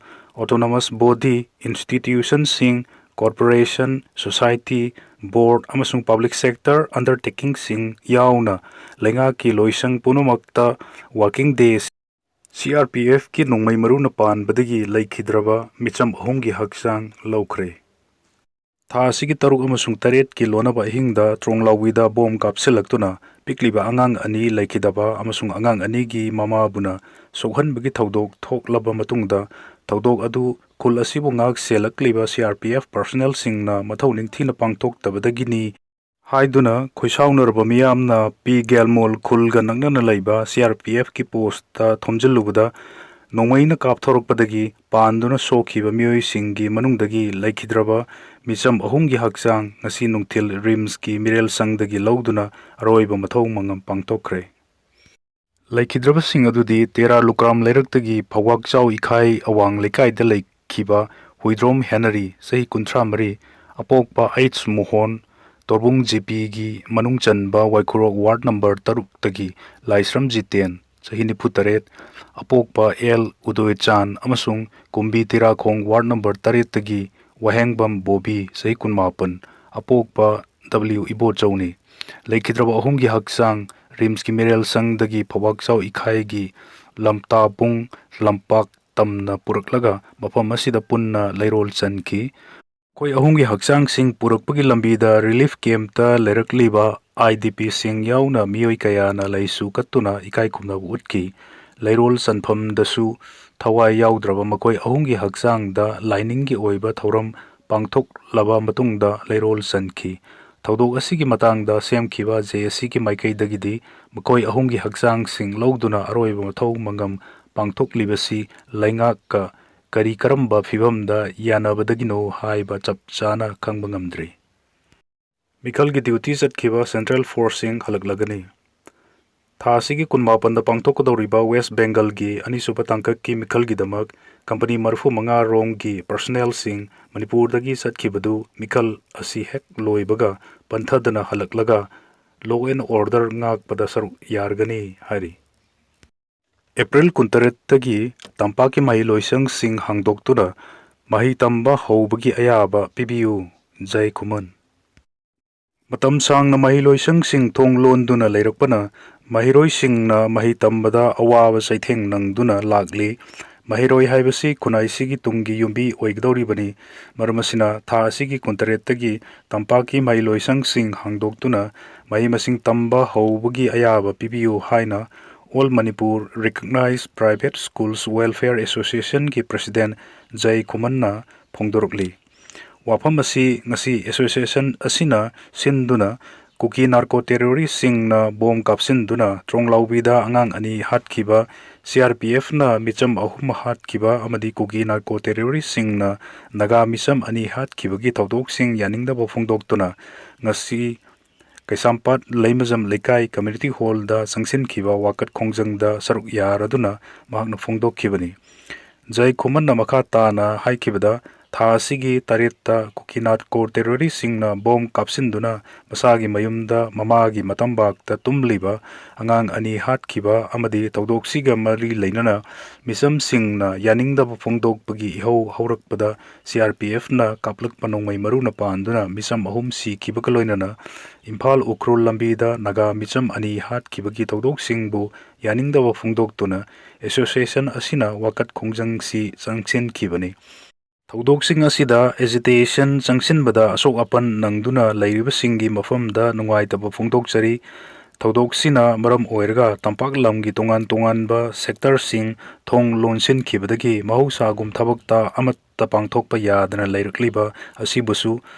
autonomous body, institution ꯁꯤꯡ, corporation, society, board ꯑꯃꯁꯨꯡ public sector undertaking ꯁꯤꯡ ꯌꯥꯎꯅ ꯂꯩꯉꯥꯛꯀꯤ ꯂꯣꯏꯁꯪ ꯄꯨꯝꯅꯃꯛꯇ working day C R P F ꯀꯤ ꯅꯣꯡꯃꯩ ꯃꯔꯨꯅ ꯄꯥꯟꯕꯗꯒꯤ ꯂꯩꯈꯤꯗ꯭ꯔꯕ ꯃꯤꯆꯝ ꯑꯍꯨꯝꯒꯤ ꯍꯛꯆꯥꯡ ꯂꯧꯈ꯭ꯔꯦ꯫ ꯊꯥ ꯑꯁꯤꯒꯤ ꯇꯔꯨꯛ ꯑꯃꯁꯨꯡ ꯇꯔꯦꯠꯀꯤ ꯂꯣꯟꯅꯕ ꯑꯍꯤꯡꯗ ꯇ꯭ꯔꯣꯡꯂꯥꯎꯕꯤꯗ ꯕꯣꯝ ꯀꯥꯞꯁꯤꯜꯂꯛꯇꯨꯅ ꯄꯤꯛꯂꯤꯕ ꯑꯉꯥꯡ ꯑꯅꯤ ꯂꯩꯈꯤꯗꯕ ꯑꯃꯁꯨꯡ ꯑꯉꯥꯡ ꯑꯅꯤꯒꯤ ꯃꯃꯥꯕꯨꯅ ꯁꯣꯛꯍꯟꯕꯒꯤ ꯊꯧꯗꯣꯛ ꯊꯣꯛꯂꯕ ꯃꯇꯨꯡꯗ, ꯊꯧꯗꯣꯛ ꯑꯗꯨ ꯈꯨꯜ ꯑꯁꯤꯕꯨ ꯉꯥꯛ ꯁꯦꯜꯂꯛꯂꯤꯕ C R P F personnel ꯁꯤꯡꯅ ꯃꯊꯧ ꯅꯤꯡꯊꯤꯅ ꯄꯥꯡꯊꯣꯛꯇꯕꯗꯒꯤꯅꯤ ꯍꯥꯏꯗꯨꯅ ꯈꯣꯏꯁꯥꯎꯅꯔꯕ ꯃꯤꯌꯥꯝꯅ ꯄꯤ ꯒꯦꯜꯃꯣꯜ ꯈꯨꯜꯒ ꯅꯛꯅꯅ ꯂꯩꯕ C R P F ꯀꯤ post ꯇ ꯊꯣꯝꯖꯤꯜꯂꯨꯕꯗ ꯅꯣꯡꯃꯩꯅ ꯀꯥꯞꯊꯣꯔꯛꯄꯗꯒꯤ ꯄꯥꯟꯗꯨꯅ ꯁꯣꯛꯈꯤꯕ ꯃꯤꯑꯣꯏꯁꯤꯡꯒꯤ ꯃꯅꯨꯡꯗꯒꯤ ꯂꯩꯈꯤꯗ꯭ꯔꯕ ꯃꯤꯆꯝ ꯑꯍꯨꯝꯒꯤ ꯍꯛꯆꯥꯡ ꯉꯁꯤ ꯅꯨꯡꯊꯤꯜ ꯔꯤꯝꯁꯀꯤ ꯃꯤꯔꯦꯜ ꯁꯪꯗꯒꯤ ꯂꯧꯗꯨꯅ ꯑꯔꯣꯏꯕ ꯃꯊꯧ ꯃꯉꯝ ꯄꯥꯡꯊꯣꯛꯈ꯭ꯔꯦ꯫ ꯂꯩꯈꯤꯗ꯭ꯔꯕꯁꯤꯡ ꯑꯗꯨꯗꯤ ꯇꯦꯔꯥ ꯂꯨꯀ꯭ꯔꯥꯝ ꯂꯩꯔꯛꯇꯒꯤ ꯐꯧꯋꯥꯛꯆꯥꯎ ꯏꯈꯥꯏ ꯑꯋꯥꯡ ꯂꯩꯀꯥꯏꯗ ꯂꯩꯈꯤꯕ ꯍꯨꯏꯗ꯭ꯔꯣꯝ ꯍꯦꯅꯔꯤ, ꯆꯍꯤ ꯀꯨꯟꯊ꯭ꯔꯥ ꯃꯔꯤ, ꯑꯄꯣꯛꯄ ꯑꯩꯆ ꯃꯣꯍꯣꯟ, ꯇꯣꯔꯕꯨꯡ ꯖꯤꯄꯤꯒꯤ ꯃꯅꯨꯡ ꯆꯟꯕ ꯋꯥꯏꯈꯨꯔꯣꯛ ꯋꯥꯔꯗ ꯅꯝꯕꯔ ꯇꯔꯨꯛꯇꯒꯤ ꯂꯥꯏꯁ꯭ꯔꯝ ꯖꯤꯇꯦꯟ, ꯆꯍꯤ ꯅꯤꯐꯨ ꯇꯔꯦꯠ, ꯑꯄꯣꯛꯄ ꯑꯦꯜ ꯎꯗꯣꯏꯆꯥꯟ ꯑꯃꯁꯨꯡ ꯀꯨꯝꯕꯤ ꯇꯤꯔꯥꯈꯣꯡ ꯋꯥꯔꯗ ꯅꯝꯕꯔ ꯇꯔꯦꯠꯇꯒꯤ ꯋꯥꯍꯦꯡꯕꯝ ꯕꯣꯕꯤ, ꯆꯍꯤ ꯀꯨꯟꯃꯥꯄꯟ, ꯑꯄꯣꯛꯄ ꯗꯕ꯭ꯂꯤꯎ ꯏꯕꯣꯆꯧꯅꯤ꯫ ꯂꯩꯈꯤꯗ꯭ꯔꯕ ꯑꯍꯨꯝꯒꯤ ꯍꯛꯆꯥꯡ ꯔꯤꯝꯁꯀꯤ ꯃꯤꯔꯦꯜ ꯁꯪꯗꯒꯤ ꯐꯧꯕꯥꯛꯆꯥꯎ ꯏꯈꯥꯏꯒꯤ ꯂꯝꯇꯥꯕꯨꯡ ꯂꯝꯄꯥꯛ ꯇꯝꯅ ꯄꯨꯔꯛꯂꯒ ꯃꯐꯝ ꯑꯁꯤꯗ ꯄꯨꯟꯅ ꯂꯩꯔꯣꯜ ꯆꯟꯈꯤ꯫ ꯃꯈꯣꯏ ꯑꯍꯨꯝꯒꯤ ꯍꯛꯆꯥꯡꯁꯤꯡ ꯄꯨꯔꯛꯄꯒꯤ ꯂꯝꯕꯤꯗ ꯔꯤꯂꯤꯐ ꯀꯦꯝꯞꯇ ꯂꯩꯔꯛꯂꯤꯕ ꯑꯥꯏ ꯗꯤ ꯄꯤꯁꯤꯡ ꯌꯥꯎꯅ ꯃꯤꯑꯣꯏ ꯀꯌꯥꯅ ꯂꯩꯁꯨ ꯀꯠꯇꯨꯅ ꯏꯀꯥꯏ ꯈꯨꯝꯅꯕ ꯎꯠꯈꯤ꯫ ꯂꯩꯔꯣꯜ ꯆꯟꯐꯝꯗꯁꯨ ꯊꯋꯥꯏ ꯌꯥꯎꯗ꯭ꯔꯕ ꯃꯈꯣꯏ ꯑꯍꯨꯝꯒꯤ ꯍꯛꯆꯥꯡꯗ ꯂꯥꯏꯅꯤꯡꯒꯤ ꯑꯣꯏꯕ ꯊꯧꯔꯝ ꯄꯥꯡꯊꯣꯛꯂꯕ ꯃꯇꯨꯡꯗ ꯂꯩꯔꯣꯜ ꯆꯟꯈꯤ꯫ ꯊꯧꯗꯣꯛ ꯑꯁꯤꯒꯤ ꯃꯇꯥꯡꯗ ꯁꯦꯝꯈꯤꯕ ꯖꯦ ꯑꯦ ꯁꯤꯒꯤ ꯃꯥꯏꯀꯩꯗꯒꯤꯗꯤ ꯃꯈꯣꯏ ꯑꯍꯨꯝꯒꯤ ꯍꯛꯆꯥꯡꯁꯤꯡ ꯂꯧꯗꯨꯅ ꯑꯔꯣꯏꯕ ꯃꯊꯧ ꯃꯉꯝ ꯄꯥꯡꯊꯣꯛꯂꯤꯕꯁꯤ ꯂꯩꯉꯥꯛꯀ ꯀꯔꯤ ꯀꯔꯝꯕ ꯐꯤꯚꯝꯗ ꯌꯥꯅꯕꯗꯒꯤꯅꯣ ꯍꯥꯏꯕ ꯆꯞ ꯆꯥꯅ ꯈꯪꯕ ꯉꯝꯗ꯭ꯔꯤ꯫ ꯃꯤꯈꯜꯒꯤ ꯗ꯭ꯌꯨꯇꯤ ꯆꯠꯈꯤꯕ ꯁꯦꯟꯇ꯭ꯔꯦꯜ ꯐꯣꯔꯁꯁꯤꯡ ꯍꯜꯂꯛꯂꯒꯅꯤ꯫ ꯊꯥ ꯑꯁꯤꯒꯤ ꯀꯨꯟꯃꯥꯄꯟꯗ ꯄꯥꯡꯊꯣꯛꯀꯗꯧꯔꯤꯕ ꯋꯦꯁ ꯕꯦꯡꯒꯜꯒꯤ ꯑꯅꯤꯁꯨꯕ ꯇꯥꯡꯀꯛꯀꯤ ꯃꯤꯈꯜꯒꯤꯗꯃꯛ ꯀꯝꯄꯅꯤ ꯃꯔꯤꯐꯨ ꯃꯉꯥ ꯔꯣꯝꯒꯤ ꯄꯔꯁꯣꯅꯦꯜꯁꯤꯡ ꯃꯅꯤꯄꯨꯔꯗꯒꯤ ꯆꯠꯈꯤꯕꯗꯨ ꯃꯤꯈꯜ ꯑꯁꯤ ꯍꯦꯛ ꯂꯣꯏꯕꯒ ꯄꯟꯊꯗꯅ ꯍꯜꯂꯛꯂꯒ law and order ꯉꯥꯛꯄꯗ ꯁꯔꯨꯛ ꯌꯥꯔꯒꯅꯤ ꯍꯥꯏꯔꯤ꯫ ꯑꯦꯄ꯭ꯔꯤꯜ ꯀꯨꯟꯇꯔꯦꯠꯇꯒꯤ ꯇꯝꯄꯥꯛꯀꯤ ꯃꯍꯩꯂꯣꯏꯁꯪꯁꯤꯡ ꯍꯥꯡꯗꯣꯛꯇꯨꯅ ꯃꯍꯩ ꯇꯝꯕ ꯍꯧꯕꯒꯤ ꯑꯌꯥꯕ ꯄꯤꯕꯤꯌꯨ, ꯖꯩ ꯈꯨꯃꯟ꯫ ꯃꯇꯝ ꯁꯥꯡꯅ ꯃꯍꯩꯂꯣꯏꯁꯪꯁꯤꯡ ꯊꯣꯡ ꯂꯣꯟꯗꯨꯅ ꯂꯩꯔꯛꯄꯅ ꯃꯍꯩꯔꯣꯏꯁꯤꯡꯅ ꯃꯍꯩ ꯇꯝꯕꯗ ꯑꯋꯥꯕ ꯆꯩꯊꯦꯡ ꯅꯪꯗꯨꯅ ꯂꯥꯛꯂꯤ꯫ ꯃꯍꯩꯔꯣꯏ ꯍꯥꯏꯕꯁꯤ ꯈꯨꯟꯅꯥꯏꯁꯤꯒꯤ ꯇꯨꯡꯒꯤ ꯌꯨꯝꯕꯤ ꯑꯣꯏꯒꯗꯧꯔꯤꯕꯅꯤ꯫ ꯃꯔꯝ ꯑꯁꯤꯅ ꯊꯥ ꯑꯁꯤꯒꯤ ꯀꯨꯟꯇꯔꯦꯠꯇꯒꯤ ꯇꯝꯄꯥꯛꯀꯤ ꯃꯍꯩꯂꯣꯏꯁꯪꯁꯤꯡ ꯍꯥꯡꯗꯣꯛꯇꯨꯅ ꯃꯍꯩ ꯃꯁꯤꯡ ꯇꯝꯕ ꯍꯧꯕꯒꯤ ꯑꯌꯥꯕ ꯄꯤꯕꯤꯌꯨ ꯍꯥꯏꯅ All Manipur Recognized Private Schools Welfare Associationꯒꯤ president ꯖꯩ ꯈꯨꯃꯟꯅ ꯐꯣꯡꯗꯣꯔꯛꯂꯤ꯫ ꯋꯥꯐꯝ ꯑꯁꯤ ꯉꯁꯤ association ꯑꯁꯤꯅ ꯁꯤꯟꯗꯨꯅ ꯀꯨꯀꯤ ꯅꯥꯔꯀꯣ ꯇꯦꯔꯣꯔꯤꯁꯁꯤꯡꯅ ꯕꯣꯝ ꯀꯥꯞꯁꯤꯟꯗꯨꯅ ꯇ꯭ꯔꯣꯡꯂꯥꯎꯕꯤꯗ ꯑꯉꯥꯡ ꯑꯅꯤ ꯍꯥꯠꯈꯤꯕ, ꯁꯤ ꯑꯥꯔ ꯄꯤ ꯑꯦꯐꯅ ꯃꯤꯆꯝ ꯑꯍꯨꯝ ꯍꯥꯠꯈꯤꯕ ꯑꯃꯗꯤ ꯀꯨꯀꯤ ꯅꯥꯔꯀꯣ ꯇꯦꯔꯣꯔꯤꯁꯁꯤꯡꯅ ꯅꯥꯒꯥ ꯃꯤꯆꯝ ꯑꯅꯤ ꯍꯥꯠꯈꯤꯕꯒꯤ ꯊꯧꯗꯣꯛꯁꯤꯡ ꯌꯥꯅꯤꯡꯗꯕ ꯐꯣꯡꯗꯣꯛꯇꯨꯅ ꯉꯁꯤ ꯀꯩꯁꯥꯝꯄꯥꯠ ꯂꯩꯃꯖꯝ ꯂꯩꯀꯥꯏ ꯀꯝꯃ꯭ꯌꯨꯅꯤꯇꯤ ꯍꯣꯜꯗ ꯆꯪꯁꯤꯟꯈꯤꯕ ꯋꯥꯀꯠ ꯈꯣꯡꯖꯪꯗ ꯁꯔꯨꯛ ꯌꯥꯔꯗꯨꯅ ꯃꯍꯥꯛꯅ ꯐꯣꯡꯗꯣꯛꯈꯤꯕꯅꯤ꯫ ꯖꯩ ꯈꯨꯃꯟꯅ ꯃꯈꯥ ꯇꯥꯅ ꯍꯥꯏꯈꯤꯕꯗ, ꯊꯥ ꯑꯁꯤꯒꯤ ꯇꯔꯦꯠꯇ ꯀꯨꯀꯤꯅꯥꯠ ꯀꯣꯔ ꯇꯦꯔꯣꯔꯤꯁꯁꯤꯡꯅ ꯕꯣꯝ ꯀꯥꯞꯁꯤꯟꯗꯨꯅ ꯃꯁꯥꯒꯤ ꯃꯌꯨꯝꯗ ꯃꯃꯥꯒꯤ ꯃꯇꯝꯕꯥꯛꯇ ꯇꯨꯝꯂꯤꯕ ꯑꯉꯥꯡ ꯑꯅꯤ ꯍꯥꯠꯈꯤꯕ ꯑꯃꯗꯤ ꯊꯧꯗꯣꯛꯁꯤꯒ ꯃꯔꯤ ꯂꯩꯅꯅ ꯃꯤꯆꯝꯁꯤꯡꯅ ꯌꯥꯅꯤꯡꯗꯕ ꯐꯣꯡꯗꯣꯛꯄꯒꯤ ꯏꯍꯧ ꯍꯧꯔꯛꯄꯗ ꯁꯤ ꯑꯥꯔ ꯄꯤ ꯑꯦꯐꯅ ꯀꯥꯞꯂꯛꯄ ꯅꯣꯡꯃꯩ ꯃꯔꯨꯅ ꯄꯥꯟꯗꯨꯅ ꯃꯤꯆꯝ ꯑꯍꯨꯝ ꯁꯤꯈꯤꯕꯒ ꯂꯣꯏꯅꯅ ꯏꯝꯐꯥꯜ ꯎꯈ꯭ꯔꯨꯜ ꯂꯝꯕꯤꯗ ꯅꯥꯒꯥ ꯃꯤꯆꯝ ꯑꯅꯤ ꯍꯥꯠꯈꯤꯕꯒꯤ ꯊꯧꯗꯣꯛꯁꯤꯡꯕꯨ ꯌꯥꯅꯤꯡꯗꯕ ꯐꯣꯡꯗꯣꯛꯇꯨꯅ ꯑꯦꯁꯣꯁꯤꯌꯦꯁꯟ ꯑꯁꯤꯅ ꯋꯥꯀꯠ ꯈꯣꯡꯖꯪꯁꯤ ꯆꯪꯁꯤꯟꯈꯤꯕꯅꯤ꯫ ꯊꯧꯗꯣꯛꯁꯤꯡ ꯑꯁꯤꯗ ꯑꯦꯖꯤꯇꯦꯁꯟ ꯆꯪꯁꯤꯟꯕꯗ ꯑꯁꯣꯛ ꯑꯄꯟ ꯅꯪꯗꯨꯅ ꯂꯩꯔꯤꯕꯁꯤꯡꯒꯤ ꯃꯐꯝꯗ ꯅꯨꯡꯉꯥꯏꯇꯕ ꯐꯣꯡꯗꯣꯛꯆꯔꯤ꯫ ꯊꯧꯗꯣꯛꯁꯤꯅ ꯃꯔꯝ ꯑꯣꯏꯔꯒ ꯇꯝꯄꯥꯛ ꯂꯝꯒꯤ ꯇꯣꯉꯥꯟ ꯇꯣꯉꯥꯟꯕ ꯁꯦꯛꯇꯔꯁꯤꯡ ꯊꯣꯡ ꯂꯣꯟꯁꯤꯟꯈꯤꯕꯗꯒꯤ ꯃꯍꯧꯁꯥꯒꯨꯝ ꯊꯕꯛꯇ ꯑꯃꯠꯇ ꯄꯥꯡꯊꯣꯛꯄ ꯌꯥꯗꯅ ꯂꯩꯔꯛꯂꯤꯕ ꯑꯁꯤꯕꯨꯁꯨ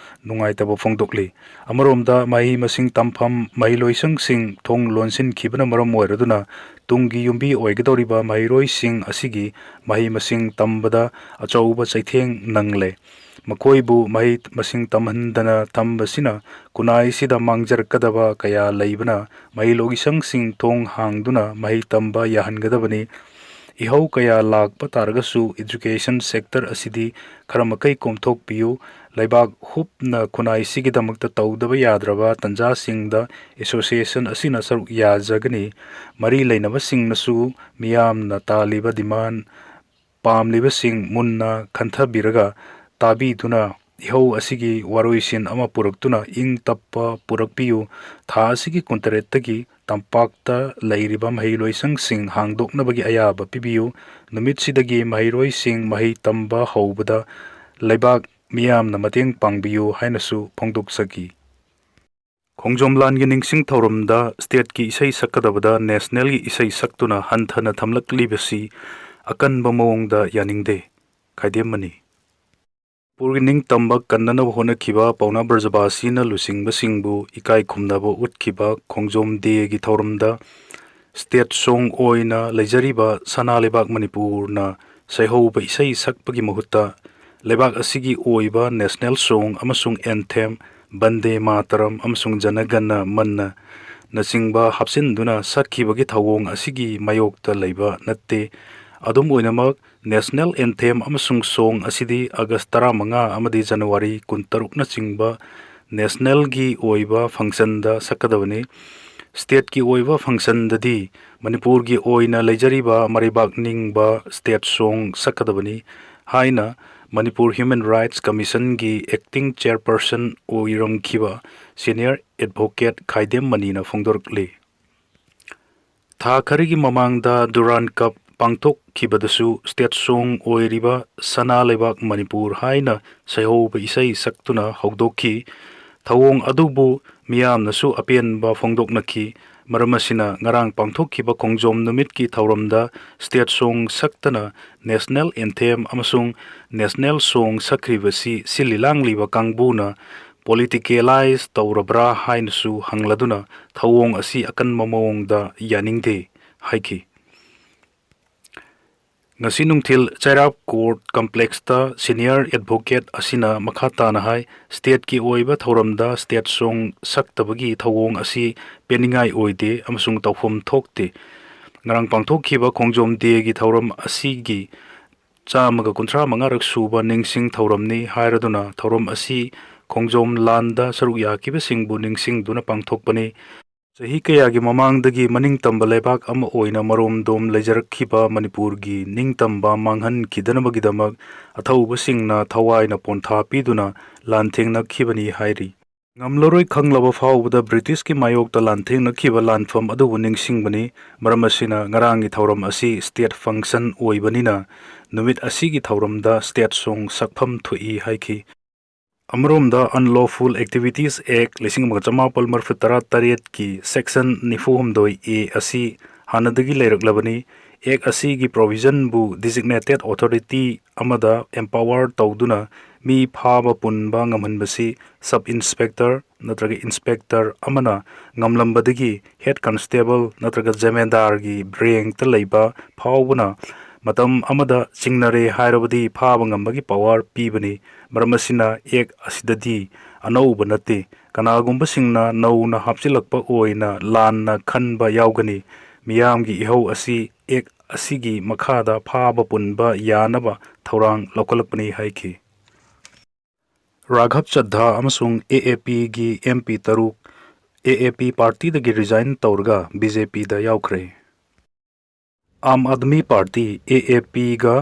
ꯅꯨꯡꯉꯥꯏꯇꯕ ꯐꯣꯡꯗꯣꯛꯂꯤ꯫ ꯑꯃꯔꯣꯝꯗ ꯃꯍꯩ ꯃꯁꯤꯡ ꯇꯝꯐꯝ ꯃꯍꯩꯂꯣꯏꯁꯪꯁꯤꯡ ꯊꯣꯡ ꯂꯣꯟꯁꯤꯟꯈꯤꯕꯅ ꯃꯔꯝ ꯑꯣꯏꯔꯗꯨꯅ ꯇꯨꯡꯒꯤ ꯌꯨꯝꯕꯤ ꯑꯣꯏꯒꯗꯧꯔꯤꯕ ꯃꯍꯩꯔꯣꯏꯁꯤꯡ ꯑꯁꯤꯒꯤ ꯃꯍꯩ ꯃꯁꯤꯡ ꯇꯝꯕꯗ ꯑꯆꯧꯕ ꯆꯩꯊꯦꯡ ꯅꯪꯂꯦ꯫ ꯃꯈꯣꯏꯕꯨ ꯃꯍꯩ ꯃꯁꯤꯡ ꯇꯝꯍꯟꯗꯅ ꯊꯝꯕꯁꯤꯅ ꯈꯨꯟꯅꯥꯏꯁꯤꯗ ꯃꯥꯡꯖꯔꯛꯀꯗꯕ ꯀꯌꯥ ꯂꯩꯕꯅ ꯃꯍꯩꯂꯣꯏꯁꯪꯁꯤꯡ ꯊꯣꯡ ꯍꯥꯡꯗꯨꯅ ꯃꯍꯩ ꯇꯝꯕ ꯌꯥꯍꯟꯒꯗꯕꯅꯤ꯫ ꯏꯍꯧ ꯀꯌꯥ ꯂꯥꯛꯄ ꯇꯥꯔꯒꯁꯨ education sector ꯑꯁꯤꯗꯤ ꯈꯔ ꯃꯈꯩ ꯀꯣꯝꯊꯣꯛꯄꯤꯌꯨ꯫ ꯂꯩꯕꯥꯛ ꯍꯨꯞꯅ ꯈꯨꯟꯅꯥꯏꯁꯤꯒꯤꯗꯃꯛꯇ ꯇꯧꯗꯕ ꯌꯥꯗ꯭ꯔꯕ ꯇꯥꯟꯖꯥꯁꯤꯡꯗ ꯑꯦꯁꯣꯁꯤꯌꯦꯁꯟ ꯑꯁꯤꯅ ꯁꯔꯨꯛ ꯌꯥꯖꯒꯅꯤ꯫ ꯃꯔꯤ ꯂꯩꯅꯕꯁꯤꯡꯅꯁꯨ ꯃꯤꯌꯥꯝꯅ ꯇꯥꯜꯂꯤꯕ demand ꯄꯥꯝꯂꯤꯕꯁꯤꯡ ꯃꯨꯟꯅ ꯈꯟꯊꯕꯤꯔꯒ ꯇꯥꯕꯤꯗꯨꯅ ꯏꯍꯧ ꯑꯁꯤꯒꯤ ꯋꯥꯔꯣꯏꯁꯤꯟ ꯑꯃ ꯄꯨꯔꯛꯇꯨꯅ ꯏꯪ ꯇꯞꯄ ꯄꯨꯔꯛꯄꯤꯌꯨ꯫ ꯊꯥ ꯑꯁꯤꯒꯤ ꯀꯨꯟꯇꯔꯦꯠꯇꯒꯤ ꯇꯝꯄꯥꯛꯇ ꯂꯩꯔꯤꯕ ꯃꯍꯩꯂꯣꯏꯁꯪꯁꯤꯡ ꯍꯥꯡꯗꯣꯛꯅꯕꯒꯤ ꯑꯌꯥꯕ ꯄꯤꯕꯤꯌꯨ꯫ ꯅꯨꯃꯤꯠꯁꯤꯗꯒꯤ ꯃꯍꯩꯔꯣꯏꯁꯤꯡ ꯃꯍꯩ ꯇꯝꯕ ꯍꯧꯕꯗ ꯂꯩꯕꯥꯛ ꯃꯤꯌꯥꯝꯅ ꯃꯇꯦꯡ ꯄꯥꯡꯕꯤꯌꯨ ꯍꯥꯏꯅꯁꯨ ꯐꯣꯡꯗꯣꯛꯆꯈꯤ꯫ ꯈꯣꯡꯖꯣꯝ ꯂꯥꯟꯒꯤ ꯅꯤꯡꯁꯤꯡ ꯊꯧꯔꯝꯗ stateꯀꯤ ꯏꯁꯩ ꯁꯛꯀꯗꯕꯗ nationalꯒꯤ ꯏꯁꯩ ꯁꯛꯇꯨꯅ ꯍꯟꯊꯅ ꯊꯝꯂꯛꯂꯤꯕꯁꯤ ꯑꯀꯟꯕ ꯃꯑꯣꯡꯗ ꯌꯥꯅꯤꯡꯗꯦ꯫ ꯈꯥꯏꯗꯦꯝ ꯃꯅꯤ꯫ ꯃꯅꯤꯄꯨꯔꯒꯤ ꯅꯤꯡꯇꯝꯕ ꯀꯟꯅꯅꯕ ꯍꯣꯠꯅꯈꯤꯕ ꯄꯥꯎꯅꯥ ꯕ꯭ꯔꯖꯕꯥꯁꯤꯅ ꯂꯨꯆꯤꯡꯕꯁꯤꯡꯕꯨ ꯏꯀꯥꯏ ꯈꯨꯝꯅꯕ ꯎꯠꯈꯤꯕ ꯈꯣꯡꯖꯣꯝ ꯗꯦꯒꯤ ꯊꯧꯔꯝꯗ state song ꯑꯣꯏꯅ ꯂꯩꯖꯔꯤꯕ ꯁꯅꯥ ꯂꯩꯕꯥꯛ ꯃꯅꯤꯄꯨꯔꯅ ꯁꯩꯍꯧꯕ ꯏꯁꯩ ꯁꯛꯄꯒꯤ ꯃꯍꯨꯠꯇ ꯂꯩꯕꯥꯛ ꯑꯁꯤꯒꯤ ꯑꯣꯏꯕ national song ꯑꯃꯁꯨꯡ anthem ꯕꯟꯗꯦ ꯃꯥꯇꯔꯝ ꯑꯃꯁꯨꯡ ꯖꯅꯒꯅ ꯃꯟꯅ ꯅꯆꯤꯡꯕ ꯍꯥꯞꯆꯤꯟꯗꯨꯅ ꯁꯛꯈꯤꯕꯒꯤ ꯊꯧꯑꯣꯡ ꯑꯁꯤꯒꯤ ꯃꯥꯌꯣꯛꯇ ꯂꯩꯕ ꯅꯠꯇꯦ꯫ ꯑꯗꯨꯝ ꯑꯣꯏꯅꯃꯛ, national anthem ꯑꯃꯁꯨꯡ song ꯑꯁꯤꯗꯤ August ꯇꯔꯥꯃꯉꯥ ꯑꯃꯗꯤ January ꯀꯨꯟꯇꯔꯨꯛꯅꯆꯤꯡꯕ nationalꯒꯤ ꯑꯣꯏꯕ functionꯗ ꯁꯛꯀꯗꯕꯅꯤ꯫ Stateꯀꯤ ꯑꯣꯏꯕ functionꯗꯗꯤ ꯃꯅꯤꯄꯨꯔꯒꯤ ꯑꯣꯏꯅ ꯂꯩꯖꯔꯤꯕ ꯃꯔꯩꯕꯥꯛ ꯅꯤꯡꯕ state song ꯁꯛꯀꯗꯕꯅꯤ ꯍꯥꯏꯅ Manipur Human Rights Commissionꯒꯤ acting chairperson ꯑꯣꯏꯔꯝꯈꯤꯕ senior advocate ꯈꯥꯏꯗꯦꯝ ꯃꯅꯤꯅ ꯐꯣꯡꯗꯣꯔꯛꯂꯤ꯫ ꯊꯥ ꯈꯔꯒꯤ ꯃꯃꯥꯡꯗ Durand Cup ꯄꯥꯡꯊꯣꯛꯈꯤꯕꯗꯁꯨ state song ꯑꯣꯏꯔꯤꯕ ꯁꯅꯥ ꯂꯩꯕꯥꯛ ꯃꯅꯤꯄꯨꯔ ꯍꯥꯏꯅ ꯁꯩꯍꯧꯕ ꯏꯁꯩ ꯁꯛꯇꯨꯅ ꯍꯧꯗꯣꯛꯈꯤ꯫ ꯊꯧꯑꯣꯡ ꯑꯗꯨꯕꯨ ꯃꯤꯌꯥꯝꯅꯁꯨ ꯑꯄꯦꯟꯕ ꯐꯣꯡꯗꯣꯛꯅꯈꯤ꯫ ꯃꯔꯝ ꯑꯁꯤꯅ, ꯉꯔꯥꯡ ꯄꯥꯡꯊꯣꯛꯈꯤꯕ ꯈꯣꯡꯖꯣꯝ ꯅꯨꯃꯤꯠꯀꯤ ꯊꯧꯔꯝꯗ state song ꯁꯛꯇꯅ national anthem ꯑꯃꯁꯨꯡ national song ꯁꯛꯈ꯭ꯔꯤꯕꯁꯤ ꯁꯤꯜꯂꯤ ꯂꯥꯡꯂꯤꯕ ꯀꯥꯡꯕꯨꯅ politicalize ꯇꯧꯔꯕ꯭ꯔꯥ ꯍꯥꯏꯅꯁꯨ ꯍꯪꯂꯗꯨꯅ ꯊꯧꯑꯣꯡ ꯑꯁꯤ ꯑꯀꯟꯕ ꯃꯑꯣꯡꯗ ꯌꯥꯅꯤꯡꯗꯦ ꯍꯥꯏꯈꯤ꯫ ꯉꯁꯤ ꯅꯨꯡꯊꯤꯜ ꯆꯩꯔꯥꯞ Court Complexꯇ senior advocate ꯑꯁꯤꯅ ꯃꯈꯥ ꯇꯥꯅ ꯍꯥꯏ, stateꯀꯤ ꯑꯣꯏꯕ ꯊꯧꯔꯝꯗ state song ꯁꯛꯇꯕꯒꯤ ꯊꯧꯑꯣꯡ ꯑꯁꯤ ꯄꯦꯟꯅꯤꯡꯉꯥꯏ ꯑꯣꯏꯗꯦ ꯑꯃꯁꯨꯡ ꯇꯧꯐꯝ ꯊꯣꯛꯇꯦ꯫ ꯉꯔꯥꯡ ꯄꯥꯡꯊꯣꯛꯈꯤꯕ ꯈꯣꯡꯖꯣꯝ ꯗꯦꯒꯤ ꯊꯧꯔꯝ ꯑꯁꯤꯒꯤ ꯆꯥꯝꯃꯒ ꯀꯨꯟꯊ꯭ꯔꯥ ꯃꯉꯥꯔꯛ ꯁꯨꯕ ꯅꯤꯡꯁꯤꯡ ꯊꯧꯔꯝꯅꯤ ꯍꯥꯏꯔꯗꯨꯅ ꯊꯧꯔꯝ ꯑꯁꯤ ꯈꯣꯡꯖꯣꯝ ꯂꯥꯟꯗ ꯁꯔꯨꯛ ꯌꯥꯈꯤꯕꯁꯤꯡꯕꯨ ꯅꯤꯡꯁꯤꯡꯗꯨꯅ ꯄꯥꯡꯊꯣꯛꯄꯅꯤ꯫ ꯆꯍꯤ ꯀꯌꯥꯒꯤ ꯃꯃꯥꯡꯗꯒꯤ ꯃꯅꯤꯡꯇꯝꯕ ꯂꯩꯕꯥꯛ ꯑꯃ ꯑꯣꯏꯅ ꯃꯔꯣꯝꯗꯣꯝ ꯂꯩꯖꯔꯛꯈꯤꯕ ꯃꯅꯤꯄꯨꯔꯒꯤ ꯅꯤꯡꯇꯝꯕ ꯃꯥꯡꯍꯟꯈꯤꯗꯅꯕꯒꯤꯗꯃꯛ ꯑꯊꯧꯕꯁꯤꯡꯅ ꯊꯋꯥꯏꯅ ꯄꯣꯟꯊꯥ ꯄꯤꯗꯨꯅ ꯂꯥꯟꯊꯦꯡꯅꯈꯤꯕꯅꯤ ꯍꯥꯏꯔꯤ꯫ ꯉꯝꯂꯔꯣꯏ ꯈꯪꯂꯕ ꯐꯥꯎꯕꯗ ꯕ꯭ꯔꯤꯇꯤꯁꯀꯤ ꯃꯥꯌꯣꯛꯇ ꯂꯥꯟꯊꯦꯡꯅꯈꯤꯕ ꯂꯥꯟꯐꯝ ꯑꯗꯨꯕꯨ ꯅꯤꯡꯁꯤꯡꯕꯅꯤ꯫ ꯃꯔꯝ ꯑꯁꯤꯅ, ꯉꯔꯥꯡꯒꯤ ꯊꯧꯔꯝ ꯑꯁꯤ state function ꯑꯣꯏꯕꯅꯤꯅ, ꯅꯨꯃꯤꯠ ꯑꯁꯤꯒꯤ ꯊꯧꯔꯝꯗ state song ꯁꯛꯐꯝ ꯊꯣꯛꯏ ꯍꯥꯏꯈꯤ꯫ ꯑꯃꯔꯣꯝꯗ, Unlawful Activities Act ꯂꯤꯁꯤꯡ ꯑꯃꯒ ꯆꯃꯥꯄꯜ ꯃꯔꯤꯐꯨ ꯇꯔꯥ ꯇꯔꯦꯠꯀꯤ section ꯅꯤꯐꯨ ꯍꯨꯝꯗꯣꯏ A ꯑꯁꯤ ꯍꯥꯟꯅꯗꯒꯤ ꯂꯩꯔꯛꯂꯕꯅꯤ꯫ Act ꯑꯁꯤꯒꯤ provisionꯕꯨ designated authority ꯑꯃꯗ empower ꯇꯧꯗꯨꯅ ꯃꯤ ꯐꯥꯕ ꯄꯨꯟꯕ ꯉꯝꯍꯟꯕꯁꯤ sub inspector ꯅꯠꯇ꯭ꯔꯒ inspector ꯑꯃꯅ ꯉꯝꯂꯝꯕꯗꯒꯤ head constable ꯅꯠꯇ꯭ꯔꯒ ꯖꯃꯦꯗꯥꯔꯒꯤ ꯔꯦꯡꯛꯇ ꯂꯩꯕ ꯐꯥꯎꯕꯅ ꯃꯇꯝ ꯑꯃꯗ ꯆꯤꯡꯅꯔꯦ ꯍꯥꯏꯔꯕꯗꯤ ꯐꯥꯕ ꯉꯝꯕꯒꯤ power ꯄꯤꯕꯅꯤ꯫ ꯃꯔꯝ ꯑꯁꯤꯅ act ꯑꯁꯤꯗꯗꯤ ꯑꯅꯧꯕ ꯅꯠꯇꯦ꯫ ꯀꯅꯥꯒꯨꯝꯕꯁꯤꯡꯅ ꯅꯧꯅ ꯍꯥꯞꯆꯤꯜꯂꯛꯄ ꯑꯣꯏꯅ ꯂꯥꯟꯅ ꯈꯟꯕ ꯌꯥꯎꯒꯅꯤ꯫ ꯃꯤꯌꯥꯝꯒꯤ ꯏꯍꯧ ꯑꯁꯤ act ꯑꯁꯤꯒꯤ ꯃꯈꯥꯗ ꯐꯥꯕ ꯄꯨꯟꯕ ꯌꯥꯅꯕ ꯊꯧꯔꯥꯡ ꯂꯧꯈꯠꯂꯛꯄꯅꯤ ꯍꯥꯏꯈꯤ꯫ ꯔꯥꯘꯕ ꯆꯙꯥ ꯑꯃꯁꯨꯡ A A P ꯒꯤ M P ꯇꯔꯨꯛ A A P party ꯗꯒꯤ resign ꯇꯧꯔꯒ B J P ꯗ ꯌꯥꯎꯈ꯭ꯔꯦ꯫ Aam Aadmi party, A A P ꯒ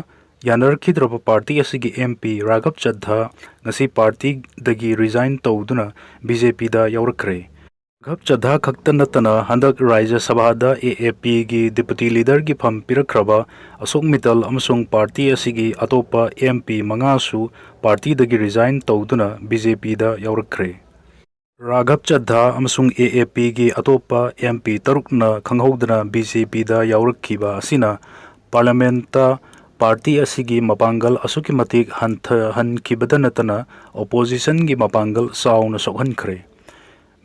ꯌꯥꯅꯔꯛꯈꯤꯗ꯭ꯔꯕ ꯄꯥꯔꯇꯤ ꯑꯁꯤꯒꯤ M P ꯔꯥꯘꯕ ꯆꯙꯥ ꯉꯁꯤ party ꯗꯒꯤ resign ꯇꯧꯗꯨꯅ B J P ꯗ ꯌꯥꯎꯔꯛꯈ꯭ꯔꯦ꯫ ꯔꯥꯘꯕ ꯆꯙꯥ ꯈꯛꯇ ꯅꯠꯇꯅ ꯍꯟꯗꯛ ꯔꯥꯖ꯭ꯌ ꯁꯚꯥꯗ A A P ꯒꯤ deputy leader ꯒꯤ ꯐꯝ ꯄꯤꯔꯛꯈ꯭ꯔꯕ ꯑꯁꯣꯛ ꯃꯤꯇꯜ ꯑꯃꯁꯨꯡ ꯄꯥꯔꯇꯤ ꯑꯁꯤꯒꯤ ꯑꯇꯣꯞꯄ M P ꯃꯉꯥꯁꯨ party ꯗꯒꯤ resign ꯇꯧꯗꯨꯅ B J P ꯗ ꯌꯥꯎꯔꯛꯈ꯭ꯔꯦ꯫ ꯔꯥꯘꯕ ꯆꯙꯥ ꯑꯃꯁꯨꯡ A A P ꯒꯤ ꯑꯇꯣꯞꯄ M P ꯇꯔꯨꯛꯅ ꯈꯪꯍꯧꯗꯅ B J P ꯗ ꯌꯥꯎꯔꯛꯈꯤꯕ ꯑꯁꯤꯅ parliament ꯇ party ꯑꯁꯤꯒꯤ ꯃꯄꯥꯡꯒꯜ ꯑꯁꯨꯛꯀꯤ ꯃꯇꯤꯛ ꯍꯟꯊꯍꯟꯈꯤꯕꯗ ꯅꯠꯇꯅ opposition ꯒꯤ ꯃꯄꯥꯡꯒꯜ ꯆꯥꯎꯅ ꯁꯣꯛꯍꯟꯈ꯭ꯔꯦ꯫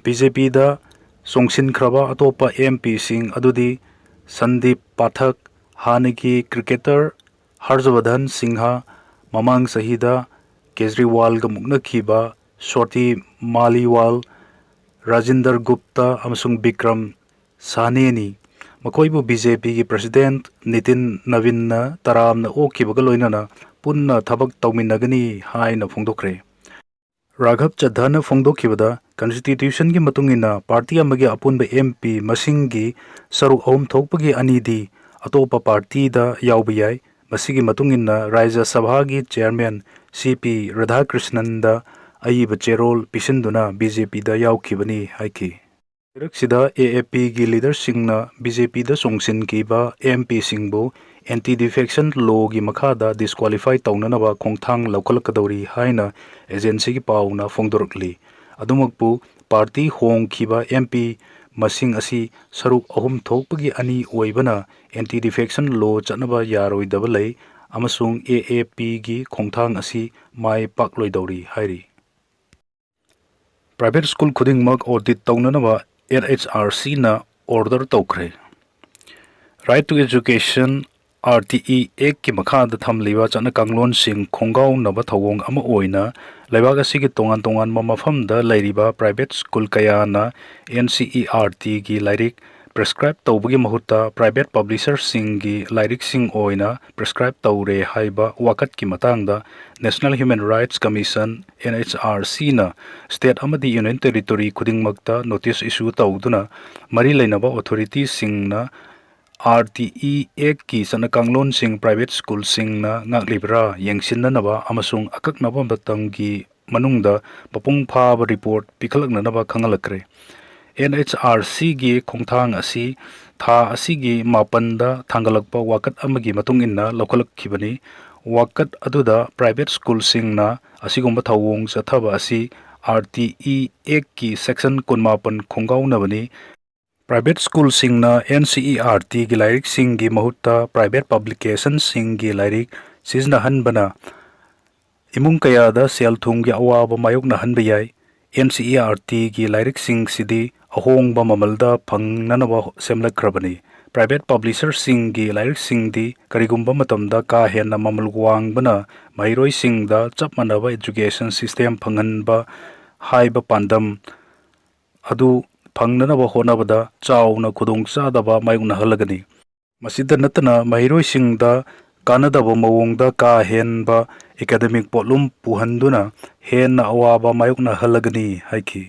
B J P ꯗ ꯆꯣꯡꯁꯤꯟꯈ꯭ꯔꯕ ꯑꯇꯣꯞꯄ M P ꯁꯤꯡ ꯑꯗꯨꯗꯤ ꯁꯟꯗꯤꯞ ꯄꯥꯊꯛ, ꯍꯥꯟꯅꯒꯤ cricketer ꯍꯔꯁꯕꯔꯙꯟ ꯁꯤꯡꯍ, ꯃꯃꯥꯡ ꯆꯍꯤꯗ ꯀꯦꯖꯔꯤꯋꯥꯜꯒ ꯃꯨꯛꯅꯈꯤꯕ ꯁ꯭ꯋꯥꯇꯤ ꯃꯥꯂꯤꯋꯥꯜ, ꯔꯥꯖꯤꯟꯗꯔ ꯒꯨꯞꯇ ꯑꯃꯁꯨꯡ ꯕꯤꯀ꯭ꯔꯝ ꯁꯥꯍꯅꯦꯅꯤ꯫ ꯃꯈꯣꯏꯕꯨ B J P ꯒꯤ president ꯅꯤꯇꯤꯟ ꯅꯕꯤꯟꯅ ꯇꯔꯥꯝꯅ ꯑꯣꯛꯈꯤꯕꯒ ꯂꯣꯏꯅꯅ ꯄꯨꯟꯅ ꯊꯕꯛ ꯇꯧꯃꯤꯟꯅꯒꯅꯤ ꯍꯥꯏꯅ ꯐꯣꯡꯗꯣꯛꯈ꯭ꯔꯦ꯫ ꯔꯥꯘꯕ ꯆꯙꯥꯅ ꯐꯣꯡꯗꯣꯛꯈꯤꯕꯗ, constitution ꯒꯤ ꯃꯇꯨꯡ ꯏꯟꯅ party ꯑꯃꯒꯤ ꯑꯄꯨꯟꯕ M P ꯃꯁꯤꯡꯒꯤ ꯁꯔꯨꯛ ꯑꯍꯨꯝ ꯊꯣꯛꯄꯒꯤ ꯑꯅꯤꯗꯤ ꯑꯇꯣꯞꯄ party ꯗ ꯌꯥꯎꯕ ꯌꯥꯏ꯫ ꯃꯁꯤꯒꯤ ꯃꯇꯨꯡ ꯏꯟꯅ ꯔꯥꯖ꯭ꯌ ꯁꯚꯥꯒꯤ chairman C P ꯔꯥꯙꯥꯀ꯭ꯔꯤꯁꯅꯟꯗ ꯑꯏꯕ ꯆꯦꯔꯣꯜ ꯄꯤꯁꯤꯟꯗꯨꯅ B J P ꯗ ꯌꯥꯎꯈꯤꯕꯅꯤ ꯍꯥꯏꯈꯤ꯫ ꯂꯩꯔꯛꯁꯤꯗ A A P ꯒꯤ leader ꯁꯤꯡꯅ B J P ꯗ ꯆꯣꯡꯁꯤꯟꯈꯤꯕ M P ꯁꯤꯡꯕꯨ anti defection law ꯒꯤ ꯃꯈꯥꯗ disqualify ꯇꯧꯅꯅꯕ ꯈꯣꯡꯊꯥꯡ ꯂꯧꯈꯠꯂꯛꯀꯗꯧꯔꯤ ꯍꯥꯏꯅ agency ꯒꯤ ꯄꯥꯎꯅ ꯐꯣꯡꯗꯣꯔꯛꯂꯤ꯫ ꯑꯗꯨꯃꯛꯄꯨ, party ꯍꯣꯡꯈꯤꯕ M P ꯃꯁꯤꯡ ꯑꯁꯤ ꯁꯔꯨꯛ ꯑꯍꯨꯝ ꯊꯣꯛꯄꯒꯤ ꯑꯅꯤ ꯑꯣꯏꯕꯅ anti defection law ꯆꯠꯅꯕ ꯌꯥꯔꯣꯏꯗꯕ ꯂꯩ꯫ ꯑꯃꯁꯨꯡ A A P ꯒꯤ ꯈꯣꯡꯊꯥꯡ ꯑꯁꯤ ꯃꯥꯏ ꯄꯥꯛꯂꯣꯏꯗꯧꯔꯤ ꯍꯥꯏꯔꯤ꯫ Private school ꯈꯨꯗꯤꯡꯃꯛ audit ꯇꯧꯅꯅꯕ N H R C ꯅ order ꯇꯧꯈ꯭ꯔꯦ꯫ Right to Education, R T E Act ꯀꯤ ꯃꯈꯥꯗ ꯊꯝꯂꯤꯕ ꯆꯠꯅ ꯀꯥꯡꯂꯣꯟꯁꯤꯡ ꯈꯣꯡꯒꯥꯎꯅꯕ ꯊꯧꯑꯣꯡ ꯑꯃ ꯑꯣꯏꯅ ꯂꯩꯕꯥꯛ ꯑꯁꯤꯒꯤ ꯇꯣꯉꯥꯟ ꯇꯣꯉꯥꯟꯕ ꯃꯐꯝꯗ ꯂꯩꯔꯤꯕ private school ꯀꯌꯥꯅ N C E R T ꯒꯤ ꯂꯥꯏꯔꯤꯛ prescribe ꯇꯧꯕꯒꯤ ꯃꯍꯨꯠꯇ private publisher ꯁꯤꯡꯒꯤ ꯂꯥꯏꯔꯤꯛꯁꯤꯡ ꯑꯣꯏꯅ prescribe ꯇꯧꯔꯦ ꯍꯥꯏꯕ ꯋꯥꯀꯠꯀꯤ ꯃꯇꯥꯡꯗ National Human Rights Commission, N H R C ꯅ state ꯑꯃꯗꯤ union territory ꯈꯨꯗꯤꯡꯃꯛꯇ notice issue ꯇꯧꯗꯨꯅ ꯃꯔꯤ ꯂꯩꯅꯕ authority ꯁꯤꯡꯅ R T E Act ꯀꯤ ꯆꯠꯅ ꯀꯥꯡꯂꯣꯟꯁꯤꯡ private school ꯁꯤꯡꯅ ꯉꯥꯛꯂꯤꯕ꯭ꯔꯥ ꯌꯦꯡꯁꯤꯟꯅꯅꯕ ꯑꯃꯁꯨꯡ ꯑꯀꯛꯅꯕ ꯃꯇꯝꯒꯤ ꯃꯅꯨꯡꯗ ꯃꯄꯨꯡ ꯐꯥꯕ report ꯄꯤꯈꯠꯂꯛꯅꯅꯕ ꯈꯪꯍꯜꯂꯛꯈ꯭ꯔꯦ꯫ N H R C ꯒꯤ ꯈꯣꯡꯊꯥꯡ ꯑꯁꯤ ꯊꯥ ꯑꯁꯤꯒꯤ ꯃꯥꯄꯟꯗ ꯊꯥꯡꯒꯠꯂꯛꯄ ꯋꯥꯀꯠ ꯑꯃꯒꯤ ꯃꯇꯨꯡ ꯏꯟꯅ ꯂꯧꯈꯠꯂꯛꯈꯤꯕꯅꯤ꯫ ꯋꯥꯀꯠ ꯑꯗꯨꯗ private school ꯁꯤꯡꯅ ꯑꯁꯤꯒꯨꯝꯕ ꯊꯧꯑꯣꯡ ꯆꯠꯊꯕ ꯑꯁꯤ R T E Act ꯀꯤ section ꯀꯨꯟꯃꯥꯄꯟ ꯈꯣꯡꯒꯥꯎꯅꯕꯅꯤ꯫ Private school ꯁꯤꯡꯅ N C E R T ꯒꯤ ꯂꯥꯏꯔꯤꯛꯁꯤꯡꯒꯤ ꯃꯍꯨꯠꯇ private publication ꯁꯤꯡꯒꯤ ꯂꯥꯏꯔꯤꯛ ꯁꯤꯖꯤꯟꯅꯍꯟꯕꯅ ꯏꯃꯨꯡ ꯀꯌꯥꯗ ꯁꯦꯜ ꯊꯨꯝꯒꯤ ꯑꯋꯥꯕ ꯃꯥꯌꯣꯛꯅꯍꯟꯕ ꯌꯥꯏ꯫ N C E R T ꯒꯤ ꯂꯥꯏꯔꯤꯛꯁꯤꯡꯁꯤꯗꯤ ꯑꯍꯣꯡꯕ ꯃꯃꯜꯗ ꯐꯪꯅꯅꯕ ꯁꯦꯝꯂꯛꯈ꯭ꯔꯕꯅꯤ꯫ Private publisher ꯁꯤꯡꯒꯤ ꯂꯥꯏꯔꯤꯛꯁꯤꯡꯗꯤ ꯀꯔꯤꯒꯨꯝꯕ ꯃꯇꯝꯗ ꯀꯥ ꯍꯦꯟꯅ ꯃꯃꯜ ꯋꯥꯡꯕꯅ ꯃꯍꯩꯔꯣꯏꯁꯤꯡꯗ ꯆꯞ ꯃꯥꯟꯅꯕ education system ꯐꯪꯍꯟꯕ ꯍꯥꯏꯕ ꯄꯥꯟꯗꯝ ꯑꯗꯨ ꯐꯪꯅꯅꯕ ꯍꯣꯠꯅꯕꯗ ꯆꯥꯎꯅ ꯈꯨꯗꯣꯡꯆꯥꯗꯕ ꯃꯥꯌꯣꯛꯅꯍꯜꯂꯒꯅꯤ꯫ ꯃꯁꯤꯗ ꯅꯠꯇꯅ ꯃꯍꯩꯔꯣꯏꯁꯤꯡꯗ ꯀꯥꯟꯅꯗꯕ ꯃꯑꯣꯡꯗ ꯀꯥ ꯍꯦꯟꯕ academic ꯄꯣꯠꯂꯨꯝ ꯄꯨꯍꯟꯗꯨꯅ ꯍꯦꯟꯅ ꯑꯋꯥꯕ ꯃꯥꯌꯣꯛꯅꯍꯜꯂꯒꯅꯤ ꯍꯥꯏꯈꯤ꯫